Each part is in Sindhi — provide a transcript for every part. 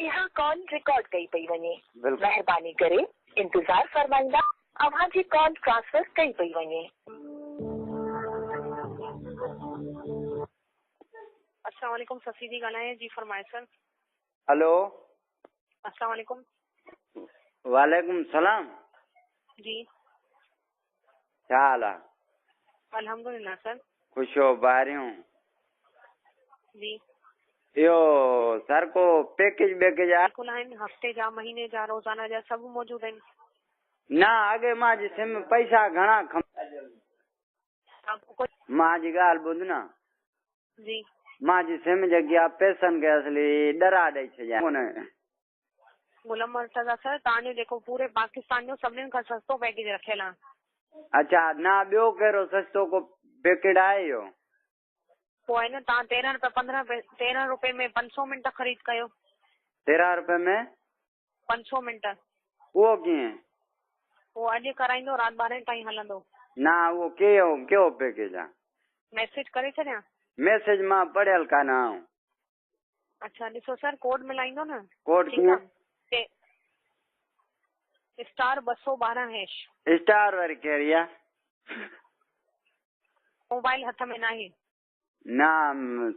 اها ڪال رڪارڊ ڪئي پئي وڃي. بلڪل. مهرباني ڪري انتظار فرمائيندا اوهان جي ڪال ٽرانسفر ڪئي پئي وڃي. السلام عليڪم سسي ٿي ڳالهايان جي فرمائي سر. هلو. السلام عليڪم. وعليڪم السلام. جي. ڇا حال آ؟ الحمدلله سر. خوش هو ٻاهريون. جي. اهو سر ڪو پيڪيج ٻيڪيج آ؟ بلڪل آهن هفتي جا مهيني جا روزانه جا سڀ موجود آهن. نه اڳي مان جي سم پئسا گهڻا کم. مان جي ڳالهه ٻڌ نه. جي. مان جي سم جيڪي آ پئسن کي اصلي ڏرا ڏئي ڇڏيا ڪونه. غلام مرتضيٰ سر توهان جو جيڪو پوري پاڪستان جو سڀني کان سستو پيڪيج رکيل آ. اڇا نه ٻيو ڪهڙو سستو ڪو پيڪيٽ آهي اهو؟ پوء آهي نه توهان تيرهن رپيا پندرهن تيرهن رپئي ۾ پنج سؤ منٽ خريد ڪيو. تيرهن رپئي ۾؟ پنج سؤ منٽ. اهو ڪيئن؟ اهو اڄ ڪرائيندو رات ٻارهين تائين هلندو. نه اهو ڪيو ڪيو پيڪيج آ؟ ميسيج ڪري ڇڏيان؟ ميسيج مان پڙهيل ڪانه آهيان. اڇا ڏسو سر ڪوڊ ملائيندو نه. ڪوڊ ٺيڪ ڪيئن؟ آ اسٽار 212 هيش. اسٽار وري ڪهڙي آ؟ موبائل هٿ ۾ ناهي. نه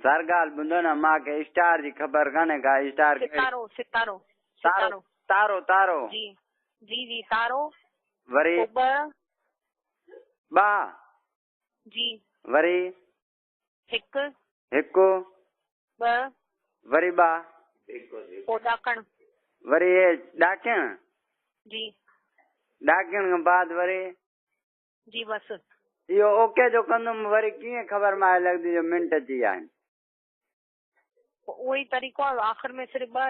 سر ڳالهه ٻڌو نه مان کي اسٽار جي خبر ڪانهي ڪا اسٽار ڪهڙي. ستارو ستارو تارو ستارو. تارو تارو. جي جي جي تارو. وري. پوء ٻه. ٻه. جي. وري. هڪ. هڪ. ٻه. وري ٻه. پوء ڏاڪڻ. وري هي ڏاڪڻ. جي. ڏاڪڻ کان بعد وري. جي بس. اهو اوڪي جو ڪندم وري ڪيئن خبر ماهي لڳندي جو منٽ اچي ويا آهن. پوء اهو ئي طريقو آهي آخر ۾ صرف ٻه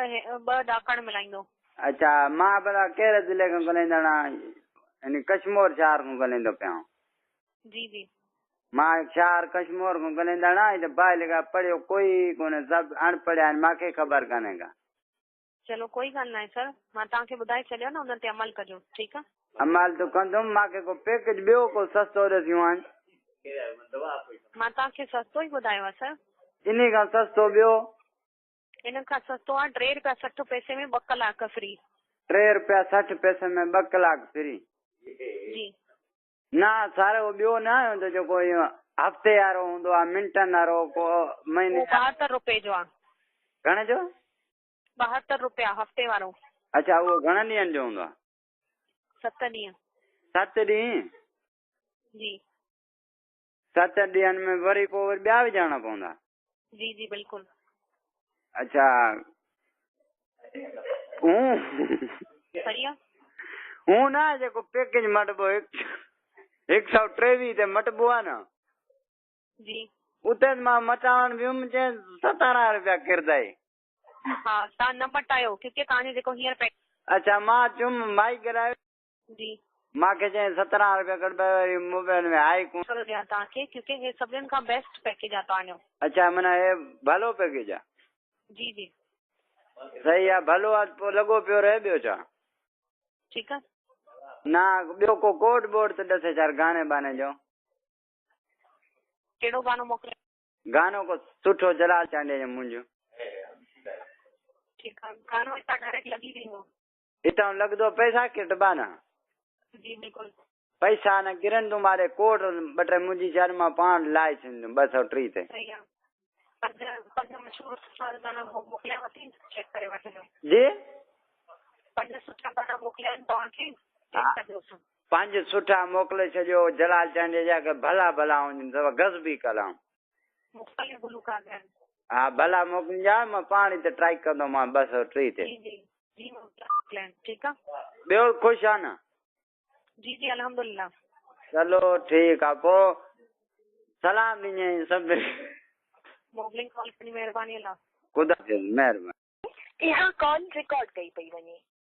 ٻه ڏاڪڻ ملائيندو. اڇا مان ڀلا ڪهڙي ضلعي کان ڳالهائيندڙ آهيان يعني ڪشمور شهر کان ڳالهائيندو پيا آهيان. جي جي. مان شهر ڪشمور کان ڳالهائيندڙ آهيان هتي باهه لڳا پڙهيو ڪوئي ڪونهي سڀ اڻ پڙهيا آهن مانکي خبر ڪانهي ڪا. چلو ڪوئي ڳالهه ناهي سر مان توهان کي ٻڌائي ڇڏيو نه ان تي عمل ڪجو ٺيڪ آ. عمل ته ڪندم مانکي ڪو پيڪيج ٻيو ڪو سستو ڏسيون آهن. مان توهان کي سستو ئي ٻڌايو آ سر. انهي کان سستو ٻيو؟ ان کان سستو آ 3 رپيا 60 پئسي ۾ ٻه ڪلاڪ فري. 3 رپيا 60 پئسي ۾ ٻه ڪلاڪ فري. جي. نه سر اهو ٻيو نه هوندو جيڪو اهو هفتي وارو هوندو آ منٽن وارو ڪو مهيني. اهو 72 رپئي جو آ. گهڻي جو؟ 72 رپيا هفتي وارو. اڇا اهو گهڻن ڏينهن جو هوندو آ؟ 7 ڏينهن. 7 ڏينهن؟ جي. 7 ڏينهن ۾ وري پوء وري ٻيا وجهائڻا پوندا؟ جي جي بلڪل. اڇا هون صحيح آ. هون نه جيڪو پيڪيج مٽبو 123 تي مٽبو آ نه. جي. اتي مان مٽائڻ ويم چي 17 رپيا ڪردائي. ها توهان نه مٽايو ڪيونڪه توهان جو جيڪو هينئر پيڪ. اڇا مان چيم مائي ڳالهايو. جي. مان کي چيائين 17 رپيا ڪڍبا وري موبائل ۾ آئي ڪونه. ٿورو ڏيان توهان کي ڪيونڪه هي سڀني کان بيسٽ پيڪيج آ توهان جو. اڇا معنيٰ هي ڀلو پيڪيج آ. جي جي. صحيح آ ڀلو آ ته پوء لڳو پيو رهي ٻيو ڇا. ٺيڪ آ. نه ٻيو ڪو ڪوڊ بوڊ ته ڏسي ڇڏ گاني باني جو. ڪهڙو گانو موڪليان. گانو ڪو سٺو جلال چانڊيي جو منهنجو. ٺيڪ آ گانو هتان ڊائريڪٽ لڳي ويندو. هتان لڳندو پئسا ڪٽبا نه. جي بلڪل. پئسا نه ڪرن تون ماري ڪوٽ ٻه ٽي منهنجي ڇڏ مان پاڻ لائي ڇڏيندم 230 تي. صحيح آ پنج پنج مشهور سٺا گانا موڪليانو ٿي چيڪ ڪري وٺجو. جي. پنج سٺا گانا موڪليا آهن توهان کي چيڪ ڪجو. پنج سٺا موڪلي ڇڏيو جلال چانڊيي جا ڪي ڀلا ڀلا هجن سڀ غضبي ڪلام. مختلف گلوڪار جا آهن. ها ڀلا موڪلجا مان پاڻ هتي ٽرائي ڪندومان 230 تي. جي جي جي موڪليا آهن ٺيڪ آ. ٻيو خوش آ نه. جي جي الحمدلله. چلو ٺيڪ آ پو سلام ڏجين سڀ. موڪلين ڪال ڪرڻ جي مهرباني الله. خدا حافظ مهرباني. اها ڪال رڪارڊ ڪئي پئي وڃي.